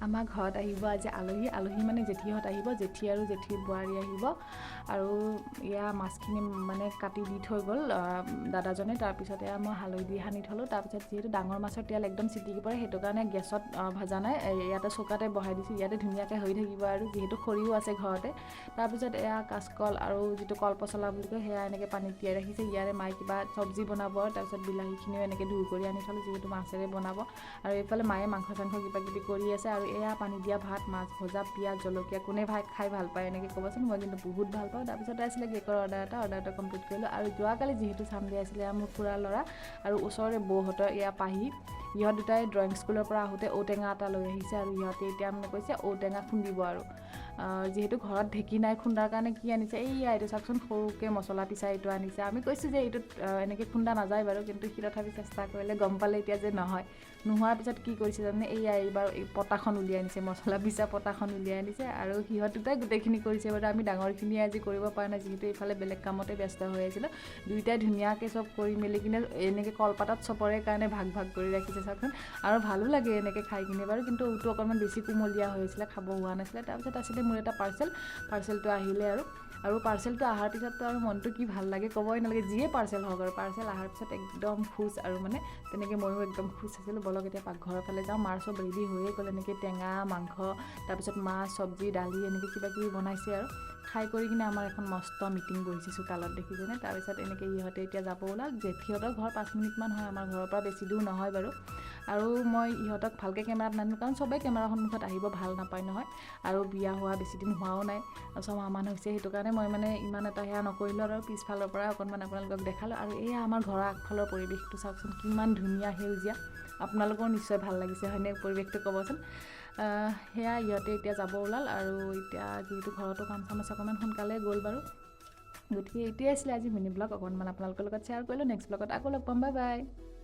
আমাৰ ঘৰত আহিব আজি আলহী। আলহী মানে জেঠীহঁত আহিব, জেঠী আৰু জেঠীৰ বোৱাৰী আহিব। আৰু এয়া মাছখিনি মানে কাটি দি থৈ গ'ল দাদাজনে। তাৰপিছত এয়া মই হালধি সানি থ'লোঁ। তাৰপিছত যিহেতু ডাঙৰ মাছৰ তেল একদম চিটিকি পৰে, সেইটো কাৰণে গেছত ভজা নাই, ইয়াতে চৌকাতে বহাই দিছোঁ। ইয়াতে ধুনীয়াকৈ হৈ থাকিব আৰু যিহেতু খৰিও আছে ঘৰতে। তাৰপিছত এয়া কাচকল আৰু যিটো কল পচলা বুলি কয়, সেয়া এনেকৈ পানীত তিয়াই ৰাখিছে। ইয়াৰে মায়ে কিবা চব্জি বনাব। তাৰপিছত বিলাহীখিনিও এনেকৈ ধুই কৰি আনি থ'লোঁ, যিহেতু মাছেৰে বনাব। আৰু এইফালে মায়ে মাংস চাংস কিবা কিবি কৰি আছে। আৰু এয়া পানী দিয়া ভাত, মাছ ভজা, পিঁয়াজ, জলকীয়া। কোনে ভাই খাই ভাল পায় এনেকৈ ক'বচোন? মই কিন্তু বহুত ভাল পাওঁ। তাৰপিছতে আছিলে কেকৰ অৰ্ডাৰ এটা, অৰ্ডাৰটো কমপ্লিট কৰিলোঁ। আৰু যোৱাকালি যিহেতু চানডে আছিলে, এয়া মোৰ খুৰাৰ ল'ৰা আৰু ওচৰৰে বৌহঁতৰ এয়া পাহি, ইহঁত দুটাই ড্ৰয়িং স্কুলৰ পৰা আহোঁতে ঔটেঙা এটা লৈ আহিছে। আৰু ইহঁতে এতিয়া মানে কৈছে ঔটেঙা খুন্দিব। আৰু যিহেতু ঘৰত ঢেঁকী নাই খুন্দাৰ কাৰণে কি আনিছে? এইয়া এইটো চাওকচোন, সৰুকৈ মছলা পিছা এইটো আনিছে। আমি কৈছোঁ যে এইটোত এনেকৈ খুন্দা নাযায় বাৰু, কিন্তু সি তথাপি চেষ্টা কৰিলে। গম পালে এতিয়া যে নহয়। নোহোৱাৰ পিছত কি কৰিছে জানে? এইয়া এইবাৰ এই পটাখন উলিয়াই আনিছে, মছলা পিছা পটাখন উলিয়াই আনিছে। আৰু সিহঁত দুটাই গোটেইখিনি কৰিছে বাৰু, আমি ডাঙৰখিনিয়ে আজি কৰিব পৰা নাই, যিহেতু এইফালে বেলেগ কামতে ব্যস্ত হৈ আছিলোঁ। দুয়োটাই ধুনীয়াকৈ চব কৰি মেলি কিনে এনেকৈ কলপাতত চবৰে কাৰণে ভাগ ভাগ কৰি ৰাখিছে, চাওকচোন। আৰু ভালো লাগে এনেকৈ খাই কিনে বাৰু, কিন্তু ঔটো অকণমান বেছি কুমলীয়া হৈ আছিলে, খাব হোৱা নাছিলে। তাৰপিছত আছিলে মোৰ এটা পাৰ্চেল। পাৰ্চেলটো আহিলে আৰু আৰু পাৰ্চেলটো অহাৰ পিছততো আৰু মনটো কি ভাল লাগে ক'বই নালাগে। যিয়ে পাৰ্চেল হওক আৰু, পাৰ্চেল অহাৰ পিছত একদম খুচ আৰু মানে তেনেকৈ ময়ো একদম খুচ আছিলোঁ। ব'লক, এতিয়া পাকঘৰৰ ফালে যাওঁ। মাৰ চব ৰেডি হৈয়ে গ'ল। এনেকৈ টেঙা, মাংস, তাৰপিছত মাছ, চব্জি, দালি এনেকৈ কিবা কিবি বনাইছে। আৰু খাই কৰি কিনে আমাৰ এখন মস্ত মিটিং বহিছে চোতালত, দেখিছেনে? তাৰপিছত এনেকৈ ইহঁতে এতিয়া যাব ওলাল। জেঠীহঁতৰ ঘৰ 5 মিনিটমান হয় আমাৰ ঘৰৰ পৰা, বেছি দূৰ নহয় বাৰু। আৰু মই ইহঁতক ভালকৈ কেমেৰাত নানো, কাৰণ চবেই কেমেৰাৰ সন্মুখত আহিব ভাল নাপায় নহয়। আৰু বিয়া হোৱা বেছি দিন হোৱাও নাই, 6মাহমান হৈছে। সেইটো কাৰণে মই মানে ইমান এটা সেয়া নকৰিলোঁ আৰু পিছফালৰ পৰা অকণমান আপোনালোকক দেখালোঁ। আৰু এয়া আমাৰ ঘৰৰ আগফালৰ পৰিৱেশটো চাওকচোন, কিমান ধুনীয়া সেউজীয়া। আপোনালোকৰ নিশ্চয় ভাল লাগিছে, হয়নে পৰিৱেশটো? ক'বচোন। সেয়া ইহঁতে এতিয়া যাব ওলাল। আৰু এতিয়া যিহেতু ঘৰতো কাম চাম আছে, অকণমান সোনকালে গ'ল বাৰু। গতিকে এইটোৱে আছিলে আজি মিনি ব্লগ, অকণমান আপোনালোকৰ লগত শ্বেয়াৰ কৰিলোঁ। নেক্সট ব্লগত আকৌ লগ পাম। Bye bye.